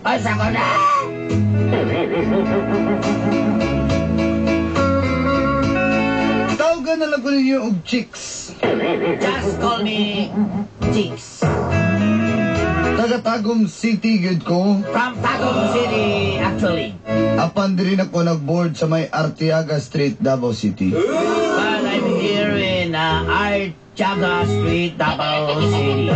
Asa ko na! Tawagan na lang ko ninyo og Chicks. Just call me Chicks. Taga Tagum City gyud ko. From Tagum City, actually. Apan diri nako nag-board sa may Artiaga Street, Davao City. But I'm here in Artiaga Street, Davao City.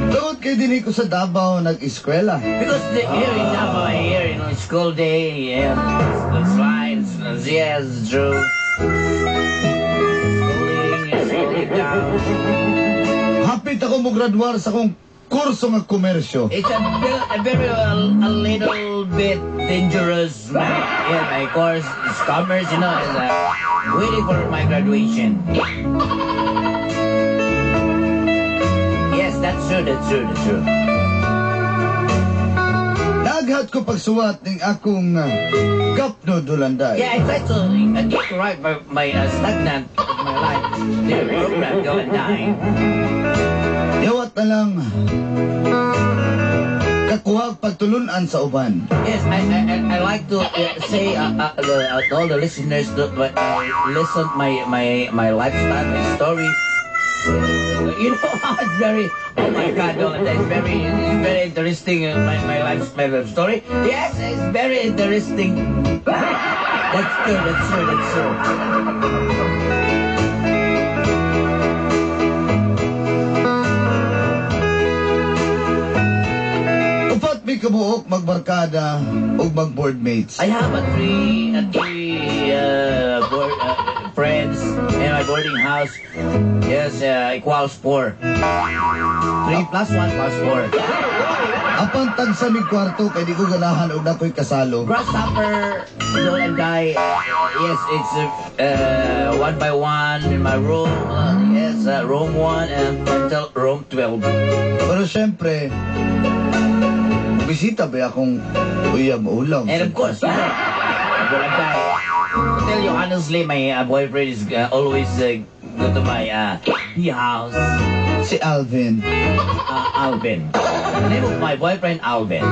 Tungod kay dinhi ko sa Davao nag-eskwela. Because here in Davao, here in school day, yeah, it's right, yes, true. Schooling, schooling down. Hapit ako mo graduar sa akong kurso nga komersyo. It's a little bit dangerous. My course is commerce, is waiting for my graduation. Yes, that's true, that's true, that's true. Naghat ko pagsuwat ning akong gapno Dulanday. Yeah, I tried to write my stagnant of my life. The program go and die. Yawat na lang kakuha pagtulunan sa uban. Yes, I like to say to all the listeners to listen my lifestyle, my story. You know, it's very, oh my God, it's very interesting. My life story. Yes, it's very interesting. That's true. That's true. That's true. Upat mi kabuok magbarkada ug magboardmates. I have a three board, friends in my boarding house. Yes, equals 4. 3 plus 1 plus 4. Apan tagsa mi kwarto kay di ko ganahan og nakoy kasalo. Grasshopper, Dulanday. Yes, it's 1 by 1 in my room. Yes, room 1 and until room 12. Pero syempre, bisita ba akong uyab ulam? And of course, Dulanday. To tell you honestly, my boyfriend is always go to my house. Si Alvin. Alvin. The name of my boyfriend, Alvin.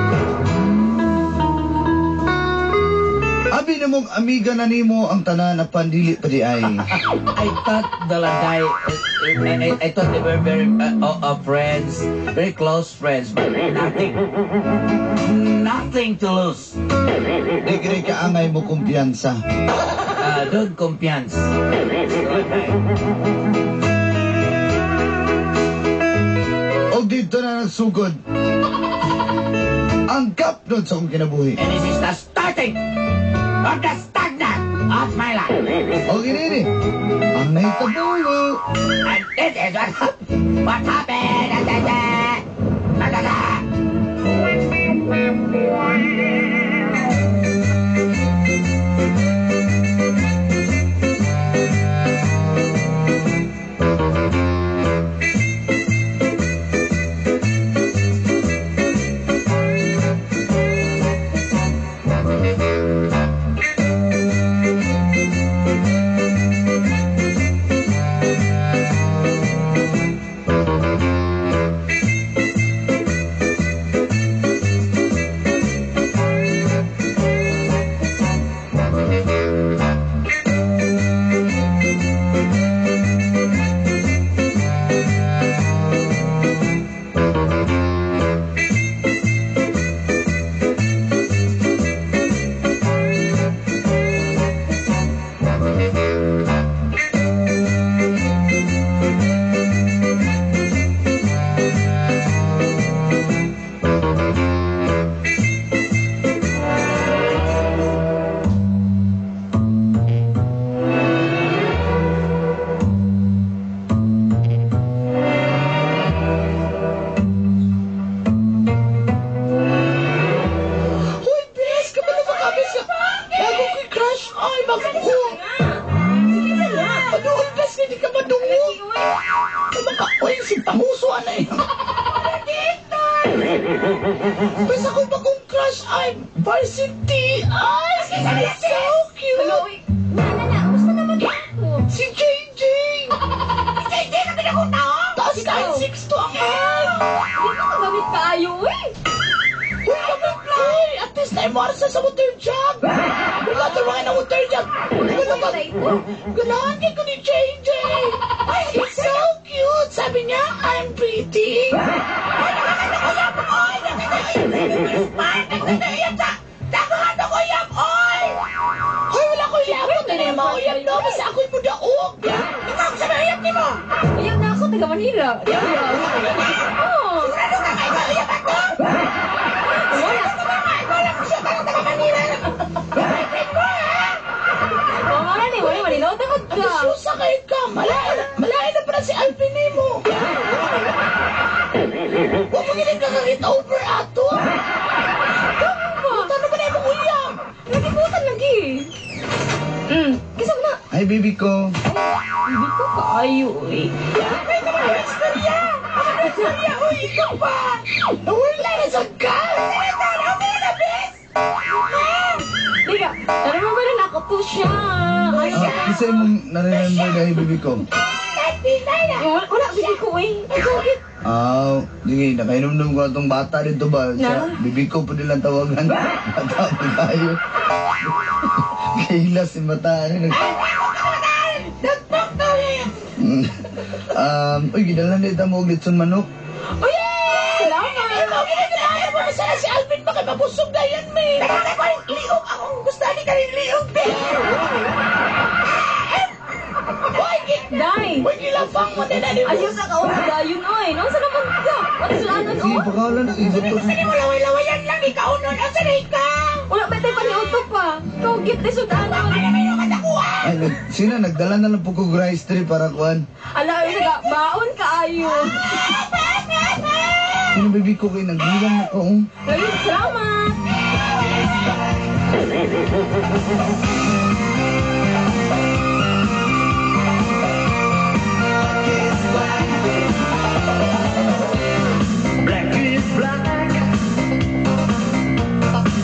Abi na mong amiga na nimo ang tanan na pandili pa di ay. I thought Dulanday, I thought they were very friends, very close friends, but nothing. Nothing to lose. Di kini kaangay mo kumpiyansa. Don't kumpiyansa. Og dito na nagsugod ang gapnod sa akong kinabuhi. And this is the starting of the stagnant of my life. Og inini, ang nahitabo. And this is what happened. Basta ko pa kong crush ay varsity. Ay, so cute. Hello, na, gusto naman ako. Si JJ. Si JJ, kami na kong tao. Taas 9'6" to ang man. Hindi ko magamit kaayo, eh. almuarsa sa water jug. Wala mga na water jug. Wala ka. Ganahan kay ko ni JJ. Ay, it's so cute. Sabi niya, I'm pretty. Ay, nakakita ko yap, oy. Nakakita ko yap. Nakakita ko yap, oy. Hoy, wala ko yap. Ano na yung mga uyap, no? Basta ako'y mudaog. Ikaw, sa mga uyap ni mo. Uyab na ako, taga Manila. Oh. Sigurado ka kayo, uyap ako. Wala. Wala ko siya, parang taga Manila. Boyfriend mo, ha? Wala ni, wala Manila. Takot ka. Susa kayo ka. Malain, malain na pala si Alvin mo. Huwag mo giling kakakita over ato. Ano ba na imong uyab? Nagibutan lagi. Kisa mo na. Ay, baby ko. Hindi ko kaayo eh. May naman yung istorya. Ang istorya, uy, ikaw pa. Nawala na sa ka. Okay na, bes. Diga, alam mo ba na ako to siya? Ay, Ah, isa imong na-remember dahil baby ko. wala, wala, bigay ko eh. Ikaw, git. Ah, sige, nakainom-nom ko atong bata dito ba? Siya, Na? baby ko pwede lang tawagan. Bata pa tayo. Kaila si mata. Ano, Nagpak na eh. Uy, gidala na ito mo og litson manok. Uy, salamat. Ikaw, ginagaya mo na sana si Alvin ba kay mabusog na yan, me. Nakakakuha liog akong gusto ni ka rin liog, be. Hoy, Day. Hoy, gilafang mo na na Ayos sa kaon dayon oy. Noon sa naman ka? Wala sulanan Sige, oh. pakawalan na. Isip ko. Gusto ni mo laway-lawayan lang, ikaw nun. Asa na ikaw? Wala ba tayo paniuto pa? Ikaw git ni sulanan. Ano may yung katakuha? Ay, sino, nagdala na lang po ko rice tree para kuan. Ala, oy, naga baon kaayo. Sino baby ko kay nagbilang na ko. Oh. Ay, salamat. Black is black.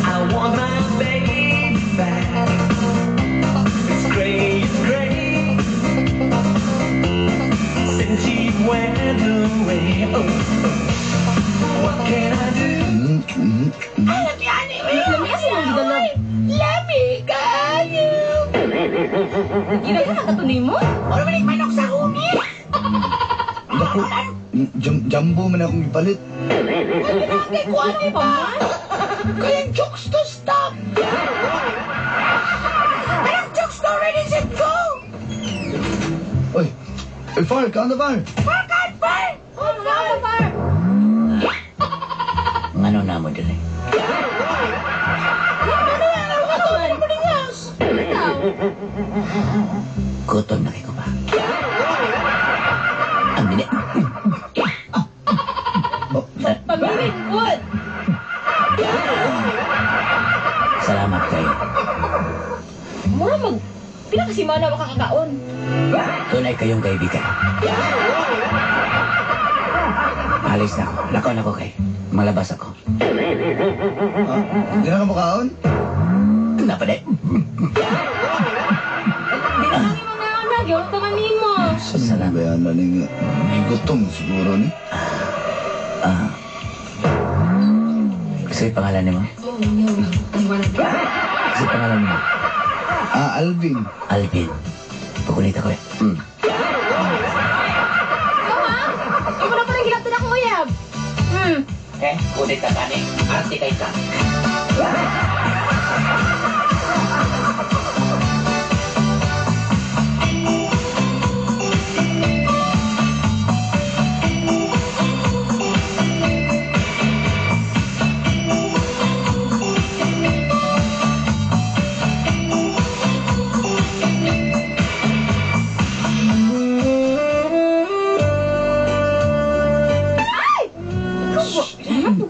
I want my baby back. It's gray, it's gray. Since she went away. Oh, what can I do? Alam yan, eh. Lami kasi nang gidala. Lami kayo. Gidala na kato nimo? Ano man yung manok sa humi? Dako, jumbo man akong ipalit. Kay kuan di ba? Kaya jokes to stop. Anong jokes to already said go? Uy, uy, Far, kaon na Far. Parkan, par! Oh, mga ka par. Ngano na mo dili? Ano ka to? Ano mo ningas? Ikaw. Gutom na kay ko ba? Ang dili. Oh, Pamirin pod. Salamat kayo. Mura mag pila ka semana wa kakakaon. Tunay kayong kaibigan. Alis na ako. Lakaw na ako kay. Malabas ako. Ah, di na ka makaon? Napade. Di na lang imong nauna, gyud ta man nimo. Saan ba yan? Ano nga? Gutom siguro ni. Ah. Kasi pangalan nimo? Kasi pangalan nimo? Ah, Alvin. Alvin. Pakunita ko eh. Ikaw ha? Imo na parang gilaptan akong uyab. Eh, kunit ka kani. Arte kay ka.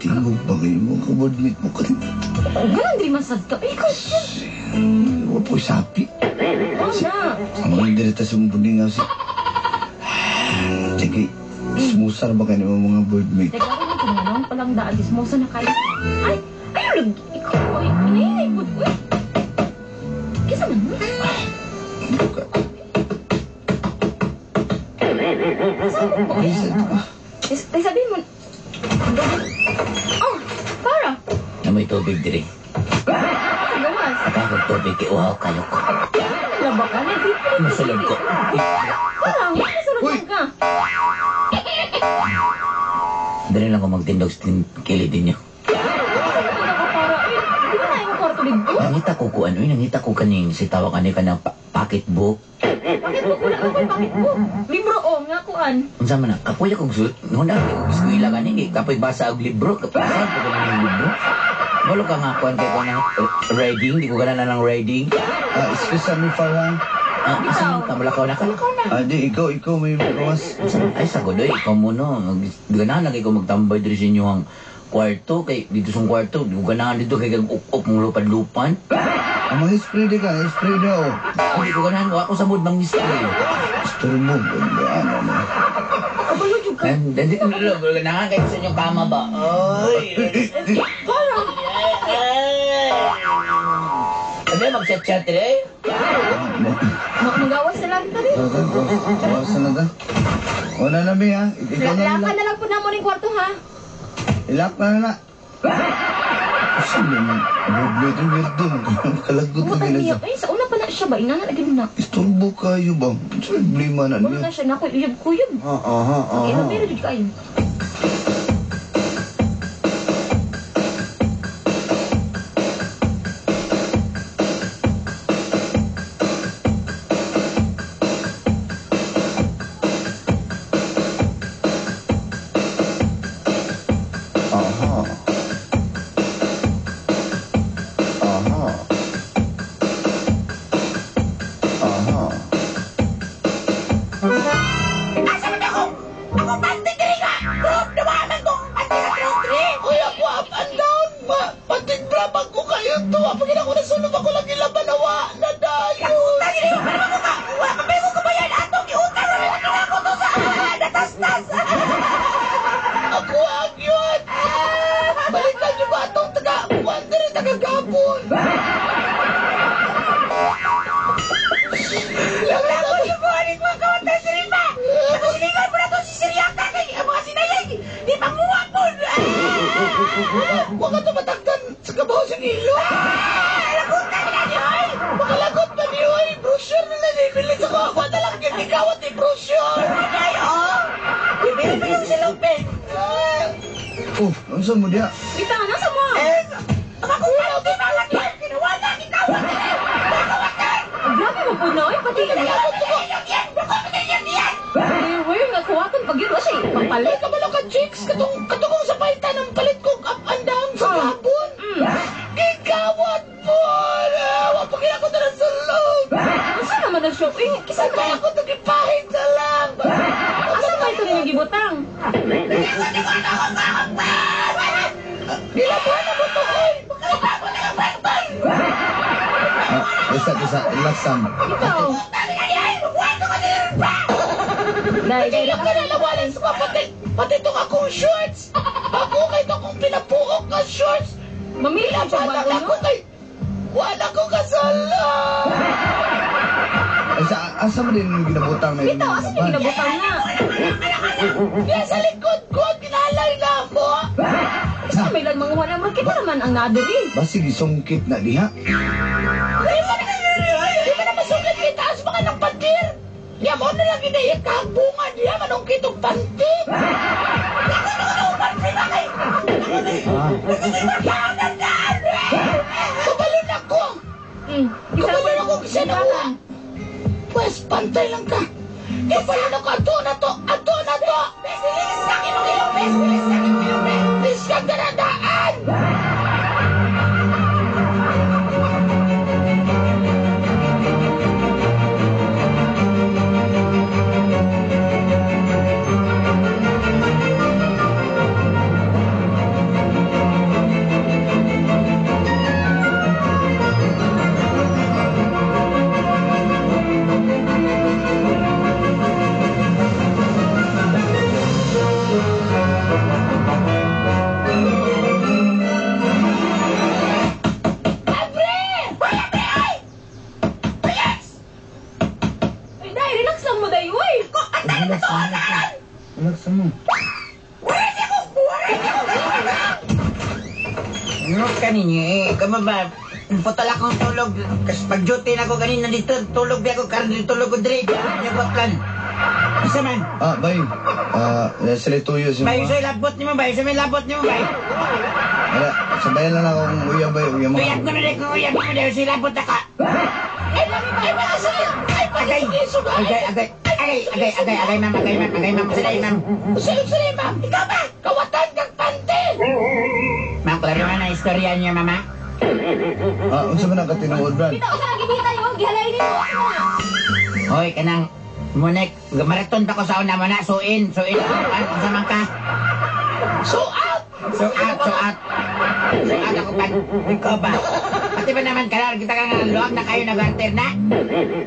Tingog ba kayo mo? Kabodmit mo ka. Ganun diri man sad ka. Ikaw. Wa po sapi. Oh na. Ang mga direta sa mong nga si... Sige, smusar ba kayo ng mga boardmate? Teka lang ko nga palang daan dismosa na kayo. Ay, ay lag ikaw ay inahinay pud. Uy. Kisa man mo? Hindi ko ka... Ay, sa ito ka. Ay, sabihin mo. Oh, para. Namoy tubig diri. Sa gawas. Ako tubig kay uhaw kayo ko. Laba ka na. Masulod ko. Parang, masulod ka. Dali lang ko magtindog sa kilid ninyo. Masulod ka para. Eh, di ba na yung kwarto dito? Nangita ko kuan, uy, nangita ko kaning si tawag ani kanang pocketbook. Bakit mo? Wala ka ko'y bakit mo? Libro o, nga kuan. Unsa man na, kapoy akong suot. Noon na, akong eskwela gani, kay kapoy basa og libro, kapoy basa ko ng libro. Walo ka nga kuan kay kuan ng reading, di ko ganahan ng reading. Ah, excuse me, Farhan. Ah, asa man ka malakaw na kalakaw na. Ah, di, ikaw may gawas. Ay, sagod oy, ikaw mo no. Ganahan lang ikaw magtambay diri sa inyo ang kwarto kay dito sa kwarto, di ko ganahan dito kay kag up mong lupad-lupan. Ang mga spray di ka, spray daw. Hindi ko ganahan, wa ako sa mood mang spray. Istorbo, ano, ano. Kabalo jud ka. Nandito na lang, ganahan kayo sa inyong kama ba? Ay, Parang, ano mag-chat-chat eh? Magawas na lang ta rin. Gawas na lang ta. Wala na, mi, ha? Ikaw na Laka lang. na lang po na mo ning kwarto ha. Ilak na na. Saan mo? Weirdo ito, weirdo. Kalagot na Butang niya. gina. Ay, sa una pa na siya ba? Inana na gid na. Istorbo kayo ba? Sa problema na Wala niya. na siya na ako uyab-kuyab. Ha, aha, Okay, aha. pero jud kayo. Aha. Aha. Aha. Asa man ako? Ako panty diri ka! Drop na ba man kong panty ka drop diri? Uy, ako up and down ba? Pantig bra bag ko kayo to. Pag ako nasulog ako lang ilaban na wa na dayon. Utang diri pa naman ko ka. Wa pa ko kabayan atong giutang na lang ako to sa natastas. Ako ang yun. Balikan niyo ba atong taga kuan diri taga Gabon? Lako niyo ko aning mga kawatan diri ba? Nakasilingan mo na to si Siriaka kay ang mga sinayay. Di pa muwa po. Huwag ka tumatagdan sa kabaw sa ilo. Lagot na niyo ay. Makalagot pa niyo ay. Brochure na lang ibili sa kawa na lang yun. Ikaw at i-brochure. Ay, oh. Bibili mo yung silupin. Oh, unsa mo diya? Bitaw, nasa mo? Eh, Makakuha di ba lang yun? Kinuwala, ikaw at Grabe mo po na, oy, pati Where nga kuwatan pag yun, siya pampalit. Ay, kabalo ka, chicks! Katong, katong sa paitan ang palit kong up and down sa gabon! Gigawat po! Wa pa kaya ko na sulog! Unsa naman na siya? Uy, kisa Kaya na. ako nagipahit na lang! Asa man ito ninyo gibutang? Nilaban na mo to, oy! Ah, isa, isa, relax sam. Ikaw. Dai, dai, Hindi ka nalawalan sa kapatid! Pati itong akong shorts! Ako kay itong akong pinapuok na shorts! Mamili ka siya Nilaban bago, na no? ako kay... Wala ko kasalan! Ay, sa, asa mo din yung ginabutang na yung Bitaw, asa ninyo laban? ginabutang na? Kaya sa likod ko, ginalay na ako! Sa may lang manguha naman kita naman ang nadiri. Basig isungkit na diha. Di ba na masungkit kay taas mga ng patir? Ya mo na lang ginayat kahagbungan diya manong kitong panty. Ah, Kabalon ako! Kabalon ako kasi nakuha. Pwes, pantay lang ka. Kabalon ako, ato na to, ato na to! Bilis kang daradaan! Ano ka ninyo eh? Kamo ba? Putol akong tulog. Kasi pag duty na ako kanina dito, tulog di ako karon dito tulog ko diri. Nyabot lan. Isa man. Ah, bay. Ah, sila tuyo si Bay, mga. sa'yo labot nimo bay. Sa may labot nimo bay. Wala, sabayan lang akong uyab bay, uyab mga. Uyab ko na rin kung uyab mo dahil sa'yo labot ako. Ay, ay, mga sige. Ay, Agay, agay, agay, agay, agay, agay, agay, ma'am, agay, ma'am, agay, ma'am, sila, ma'am. Usayon sila, ma'am. Ikaw ba? Kawatan kang pante. Ma'am, klaro nga na istorya niyo, mama. Ah, unsa man ang katinuod, Brad? Kita usa ka gibita yo, gihalay nimo. Hoy, kanang, munek, maraton pa ko sa una mo na, suin, suin, ano, unsa man ka? So out. So out, so out. So out ako pa, ikaw ba? Pati ba naman, kalar, kita ka nga, luwag na kayo nag-hunter na?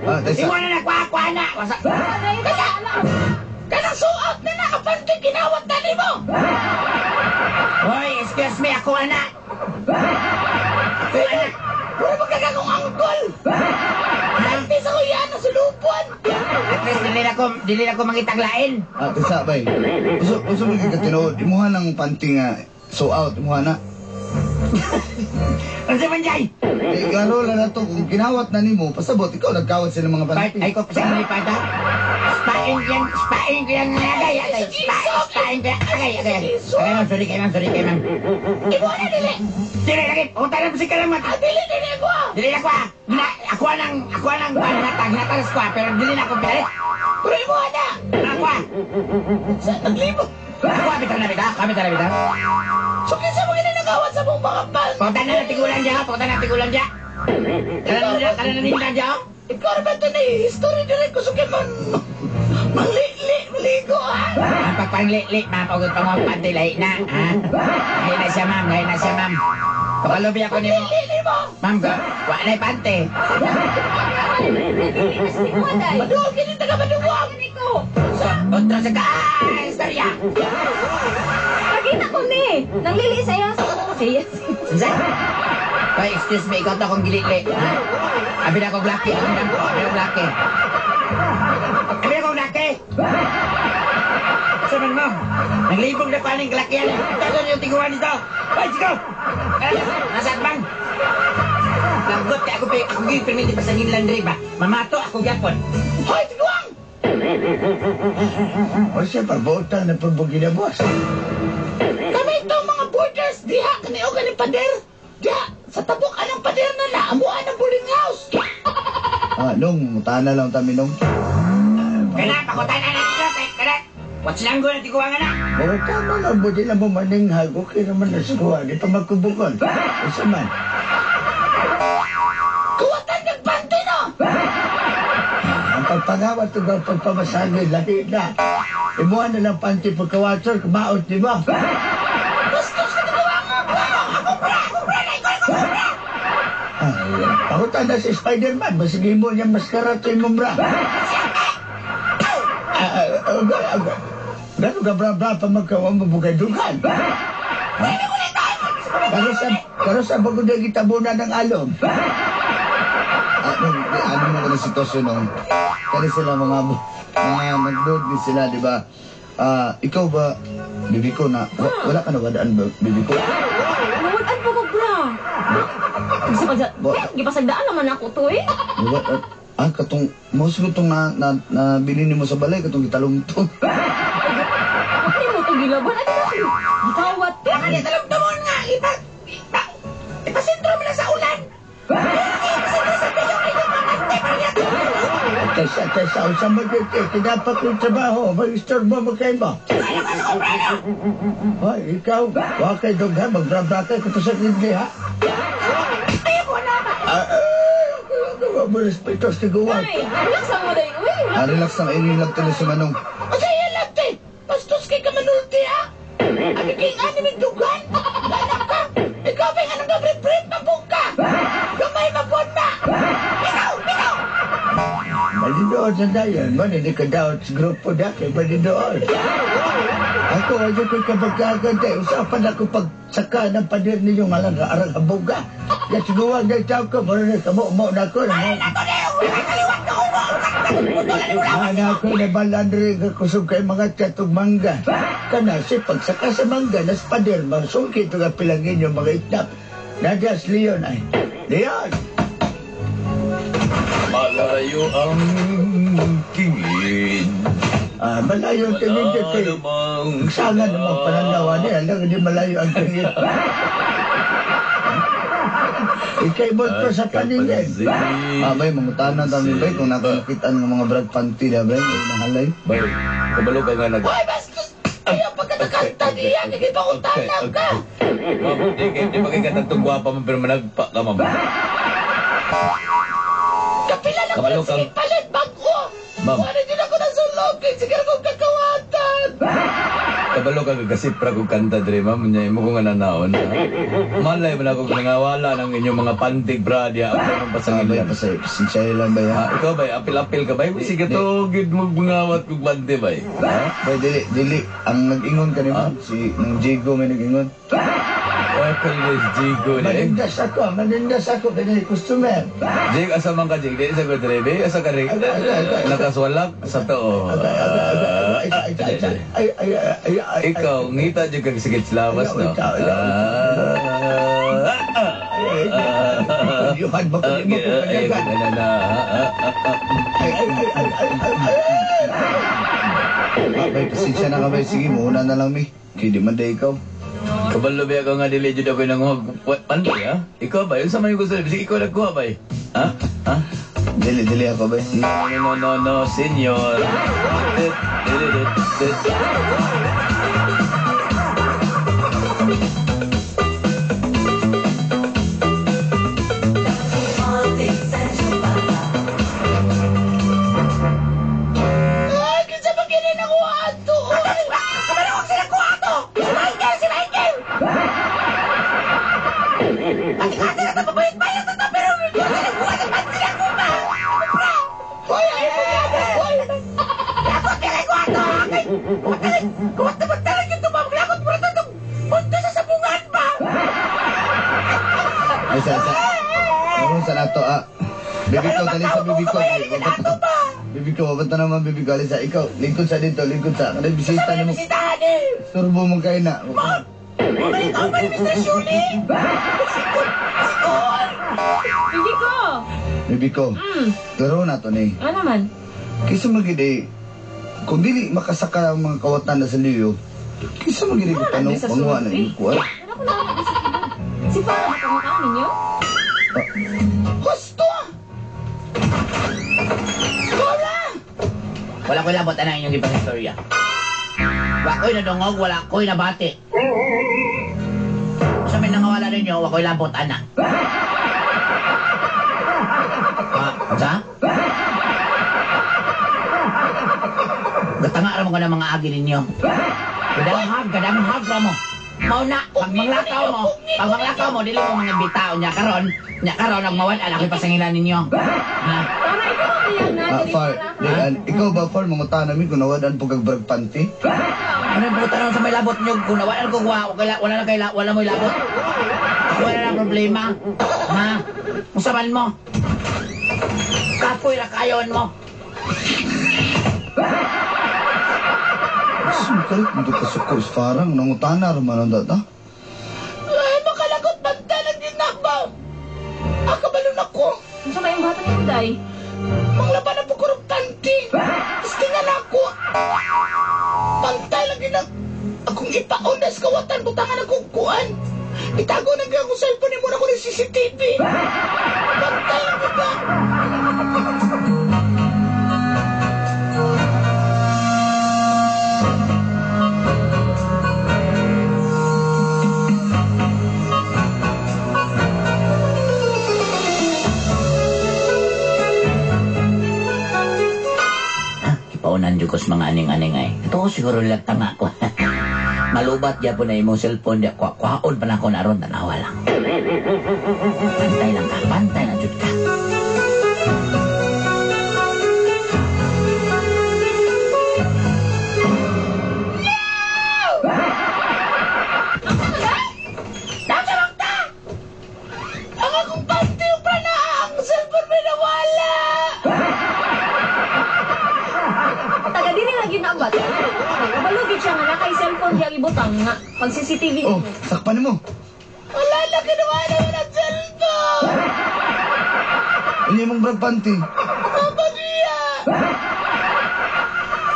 Ah, Di taysa. mo na nakuha, kuha na. Wasa. Agay na ala. Kanang so out na nakapante kinawat na nimo. Hoy, excuse me, ako ana. Ako ana. Puro magkagagong angkol. Pante sa kuya na sulupon. At least, dili na ko mangitaglain. Ah, taysa, bay. Unsa unsa man kay katinuod? Imuha ng panty nga so out, imuha na. Ano sa man jay? Eh, klaro lang na to, kung kinawat na nimo, pasabot, ikaw nagkawat sila mga Part, panty. ay ko sa mga pada. Spain yan, spain ko yan, agay, agay, spain ko yan, agay, agay, agay. Agay, ma'am, sorry kay ma'am, sorry kay ma'am. Ibo na dili. Dili lagi, punta na si ka lang, ma'am. Ah, dili dili ko. Dili na ko ah. Na, ako nang, hinatag, hinatag ko ah, pero dili na ako pilit. Pero ibo na. Ako ah. Sa naglibo. Ako ah, bitaw na bitaw, kami na bitaw. So kinsa mo ginanagawan sa mong mga pante? Punta na na tigulan dyan, punta na tigulan dyan. Kala na nila dyan. Ikaw na ba ito na history dili ko sugay man malili maligo ah. Ang pagpanglili, ma'am, og pangwag panty, lahi na, ha? Lahi na siya, ma'am, lahi na siya, ma'am. Pakalubi ako nimo. Lili mo. Ma'am, ga, wa na pante. Maduol kini taga maduwag. Ko. So, otro sa ka, ah, istorya. Nakita ko ni. Nanglili sa iya sa Yes. Sinsa? Ay, excuse me, ikaw to akong gilili. Ha? Abi na akong laki, akong dampo, abi akong laki. Abi akong laki! Sa man mo? Naglibog na paning kalakihan. Tago yung tiguan dito. Ay, sigaw! Nasa atbang. Lagot kay ako, ako gyud perminti pa sa Ginland ba? Mamato ako gyapon. Hoy, tiguang! O siya, pabutan na pabugi na boss. Kami itong mga borders diha kani o kani pader. Diha sa tabok anong pader na na amuan ang boarding house. Ah, nung, mutana lang tami nung. Kana, pakutan na nito. Kana, what's lang na tiguan nga na. Buta mo lang, buti na mo maninghag. Okay naman na sa di pa magkubukon. Isa man. Kuwatan kag pante no. Ang pagpangawat ito ang pagpamasagin, lahi na. Imuha na lang panty pagkawatson, kumaot, di ba? Bastos ka tiguang mo. Ako bra, ako bra, ako bra. Ay, pakutan na si Spider-Man, basig mo niya maskara to imong bra. Gano'n ka bra-bra pa magkawa mo bugay dugan. Karo sa bago na gitabunan ng alom. Ah, nung, ano mo ka na sitwasyon nung, kani sila mga, mga nag-load ni sila, di ba? Ah, ikaw ba, bibi ko na, wala ka na wadaan ba, bibi ko? Nawad-an pa ko bra. Gipasagdaan naman ako to eh. Wa, ah, katong, mo siguro tong na, nabili nimo sa balay, katong gitalumtom. Ano mo to gilaban? Ano na? Gitawat to. Kani talumtumon nga, ipasentro mo na sa ulan. Ipasentro sa tiyo kay yung mga pante pa niya. Kaysa, sa magkikit, kinapak yung trabaho, mag-istorbo mo kayo mo. Hoy, ikaw, wa kay dugha, magbra-bra kay kuto sa kindi, ha? Ayaw mo na ba? Ah, mo respeto sa tiguan. Ay, relax lang mo dahil. Uy, Ah, relax lang, inilag tuloy si Manong. O sa iya lang te. Bastos kay ka manulti ha. Abi kay ani mig dugan. Ganak ka. Ikaw ba anong gabre-bre mabog ka? Gamay mabon na. Ikaw, ikaw. Malinood sa dayon, man, hindi ka daot sa grupo dati, malinood. Ako, ayaw ko'y kabagkaganda. Usapan ako pagsaka ng pader ninyo nga lang, arang habuga. Ya, siguwag na itaw ko, muna na kamo, mo na ko. Ana ako na balandre ka kusog kay mga chatog mangga. Kana si pagsaka sa mangga nas pader masungkit nga pilangin yung mga itnap. Nadia si Leon ay. Leon! Malayo ang tingin. Ah, malayo ang tingin Wala kay. namang Sana naman pananawa niya, lang hindi malayo ang tingin. Ikay mo to sa paningin. Ah, bay, mangutanan kami, bay, kung nakakita ng mga brag panty na, bay, mahalay. Bay, kabalo ka nga nag... Hoy, bastos! Ayaw pagkatakanta niya, nagipangutanan ka! Ma'am, di pa kay katantong gwapa mo, pero managpa ka, ma'am. Kapila na ko Kabalo ng kang- sige palit bago! Ma'am. Wala din ako nasulog, kay sige akong kakawatan! Kabalo ka kasi pra kong kanta dre, ma'am. Nya imo ko nga nanaon. Ha? Malay man ako nangawala ng inyong mga pantig, bra, diya. Ako nang Ah, bay, pasangilan. pasay, pasensya lang, bay, ha? Ha, ikaw bay, apil-apil ka bay? Sige to, gid mo bungawat kong bante bay. Ha? Bay, dili, dili. Ang nag-ingon ka ni ma'am, si nang Jigo may nag-ingon. Ako ni Jigo ni. Manindas ako, manindas ako, kaya customer. Jig, asa man ka, Jig? Di sa ko dre, bay? Asa ka rin? Nakaswalak sa tao. Ay, ay, ay, ay, ay, ay, ay, Ikaw, ngita jud kag sige lawas no. Yuhan ba ko mo ko Ay, kagagan? na na. Ay, ay, ay, ay, ay, ay, ay. Ah, bay, pasensya na ka, bay. Sige, muuna na lang, mi. Kaya di man day ikaw. Kabalo ba ako nga dili jud ako nanguhag panty ha? Ikaw ba? Unsa man yung gusto? Sige ikaw nagkuha ba? Ha? Ha? Dili, dili ako, bay. No, no, no, no, senyor. Ay, kinsa ba kini nakuha ato? Kabalo ko sila kuha ato! Si Michael! Si Michael! Ate-ate na ito, pabayot-bayot na ito, pero hindi ko nakuha sa panty na ko ba? Hoy, ay mo nga na, hoy! Lakot ka kay kuha ato! Akay! Akay! Kuha ito magtalag yung tumawag! Lakot mo na ito itong mundo sa sabungan ba? Ay, sa, sa. Meron sa nato, ah. Bibi ko, dali sa bibi ko. Bibi ko, wabanta naman, bibi ko. Alisa, ikaw, lingkod sa dito, lingkod sa. Kada bisita na mo. Bisitahan eh! Turbo mo kayo na. Bumalik ako ba ni Mr. Shuli? Sikol! Sikol! Bibi ko! Bibi ko, laro na to ni. Ano naman? Kaysa magid kung dili makasaka ang mga kawatan na sa liyo, kaysa magid Wala, tanong di sa panguha na sulod, eh. yung kuwan. Ano ko na sa kilod? Si Farah, ba ninyo? Gusto! Cora! Wala ko'y labot ana inyong ipang-istorya. Wa ko'y nadungog, wala ko'y nabati. Sa may nangawala ninyo, wa ko'y labot ana. Ah, unsa? Gatanga ra mo ka ng mga agi ninyo. Kadanghag, kadanghag ra mo. Mao na, pag manglakaw mo, pag manglakaw mo, dili mo mga bitao nya karon, nya karon ang mawad-an ako'y pasangilan ninyo. Ha? Para ikaw ang iyang Ah, natin. Far, di, ikaw ba, Far, mangutan namin kung nawadaan po kag brag panty? Ano yung puta sa may labot nyo? Kung nawala ko, wala na kay wala mo'y labot. Ako wala na problema. Ha? Usaman mo. Kapoy ra kayon mo. Sungkal, hindi ka suko, Farang, nangutana raman ang data. Ay, makalagot banta lang din na ba? Akabalo na ko. Unsa may bata ni Uday? Manglaban na po ko ng panty. Tapos na ako. Pantay lang din ang akong ipaon na sa kawatan, butangan akong kuan. Itago na gyud akong cellphone ni mo na ko ng CCTV. Pantay lang din na. Kipaunan jud ko sa mga aning-aning ay. Ito ko siguro lang tanga ko. Malubat gyapon na imong cellphone di kwa kwaon pa na ako naron tanawa lang. Pantay lang ka, pantay na jud ka. Nasa ta! Ang akong panty yung na ang cellphone may nawala. Taga dili lang gyud na ang bata. Kabalo gyud siya nga na kay cellphone diyang ibutang nga pag CCTV. Oh, sakpan mo. Wala na kinuha na. Ano imong brag panty? Mama niya!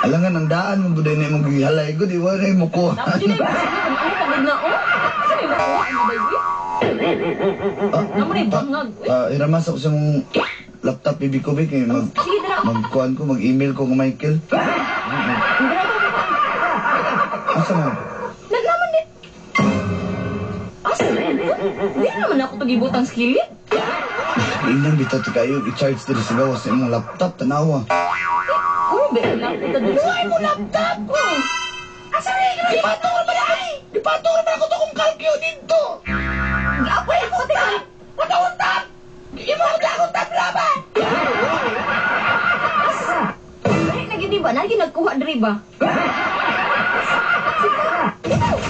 Alangan ang daan mo buday na imong gihalay ko, di ba na imo kuha. Dapat yun ay pasulod. Ano pagod na, oh? Saan ay makuha ang day, uy? Namo na bangag, uy. Ah, hiramas ako sa mong laptop, bibi ko, kay mag Sige, dara. magkuan ko, mag-email ko kay Michael. Dara ko. Asa man? Naglaman di. Asa? Di naman ako tugibutang skillet. Inang bitaw ti kayo, i-charge diri sa gawas sa imong laptop, tanawa. Oh, be, laptop dito. Luhay mo laptop! Asa rin? Gipatong naman ako! Gipatong naman ako to kung kalkyo dito! Giapoy ako tingnan. Matawang tap! Imo ang akong tap laban! Dali na gid ba? Nagi nagkuha diri ba?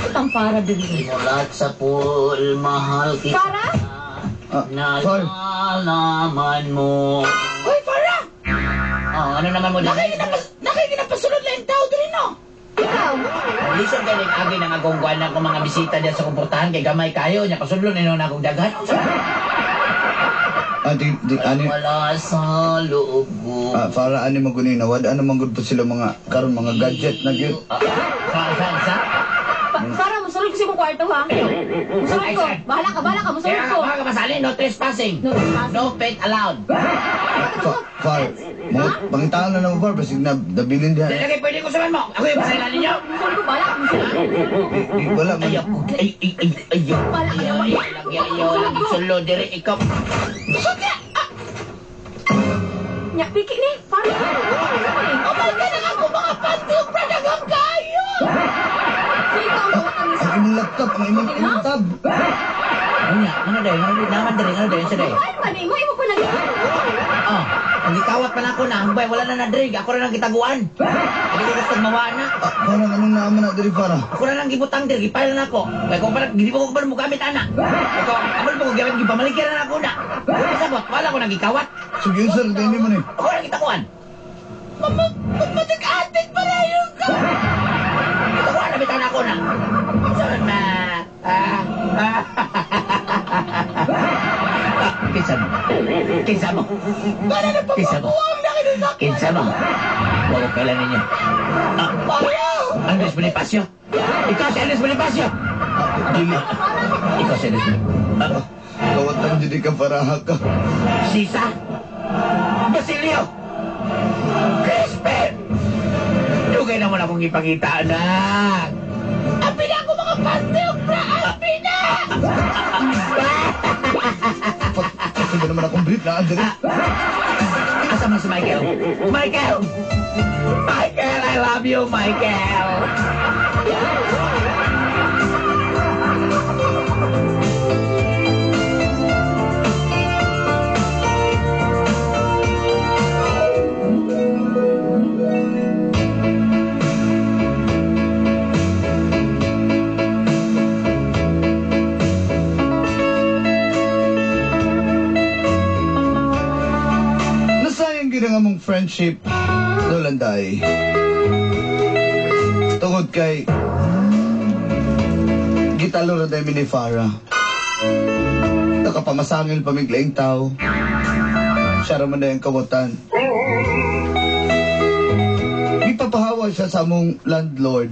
Utang para diri. Mulat sa pool, mahal kita. Para? Ah, sorry. Nalalaman mo. Hoy, Farah! Oh, ano naman mo dali? Nakikinapasunod lang yung tao diri, no? Ikaw. Lisod galing agi nang akong kuan akong mga bisita diyan sa komportahan kay gamay kayo nya pasudlon nino na akong daghan. Ah, di, di, ani, Wala sa loob ko. ah, para ani maguni na, wala naman gud po sila mga, karon mga gadget na gyud. Ah, sa. Para musulod ko sa imong kwarto ha. Musulod ko. Bahala ka, bahala ka, musulod Kaya ko. ka, baka masali, no trespassing. No trespassing. No pet allowed. Far, mga pangitaan na naman far, basig na, nabilin diha. Dili lagi pwede ko saman mo. Ako yung pasailan ninyo. Musulod ko, bahala ka, musulod ko. Di, di, wala man. Ay, ako. Ay, ay, ay, ay, ay. Bahala ka naman. Ay, lagi, ayaw, lagi sulod, diri, ikaw. Nya, piki ni. Para. Oh my God, ang ako mga panty yung pradagang kayo! So ikaw ang kawatan ni Ang imong laptop, ang imong imong tab. Ano niya? Ano day? Ano day? Naman diri, ano day? Sa day? Ay, man mo imo pa nag. Oh, ang gikawat pa na ako na, hambay, wala na na-drink. Ako na lang gitaguan. Hindi ko gusto mawa na. Ah, parang anong naaman na diri para? Ako na lang gibutang diri, gipile na ako. Kaya kung parang, hindi ko pa mo gamit ana. Kaya kung abal mo ko gamit, gipamaligyan na ako na. Pasabot, wala ko nang gikawat. So yun sir, dini mo ni. Ako na gitaguan. Magmatik-atik pa na yun ka! Gitaguan na bitan ako na. Saan na? Ah, ah. Kinsa mo? Kinsa mo? Para na Kinsa mo? papakuwang na kinunak! Kinsa mo? Huwag ko kailan ninyo. Ah, Para! Andres Bonifacio? Ikaw si Andres Bonifacio! Dili. Ikaw si Andres Bonifacio. Ah, Kawatan jud ka para ka. Sisa? Basilio! Crispin! Dugay na mo na akong ipakita, anak! Api na ako mga panty yung pra! Api na! Kasi ba naman akong brief na diri? Asa man si Michael? Michael! Michael, I love you, Michael! Nasayang gid ang among friendship, Lolanday. Tungod kay gitalo ra day mi ni Farah. Nakapamasangil pa miglaing tao. Siya ra man day ang kawatan. Gipapahawa siya sa among landlord.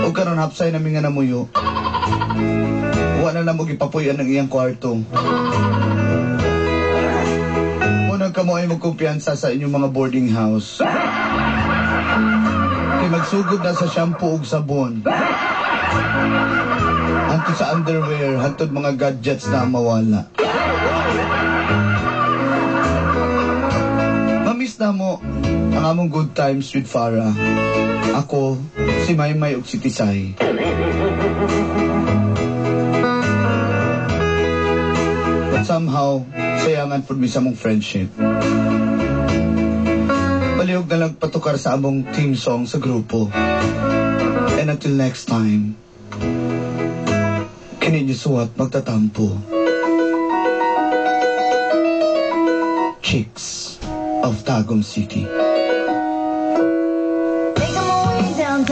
O karon hapsay nami nga namuyo. Wa na namo gipapuy-an ang iyang kwarto. Unang kamo ay magkumpiyansa sa inyong mga boarding house. Kay magsugod na sa shampoo ug sabon. Hantod sa underwear, hantod mga gadgets na mawala. Mamiss na mo ang among good times with Farah. Ako, si Maymay ug si Tisay. But somehow, sayangan po mi sa among friendship. Palihog na lang patukar sa among team song sa grupo. And until next time, kini niyo suwat magtatampo. Chicks of Tagum City.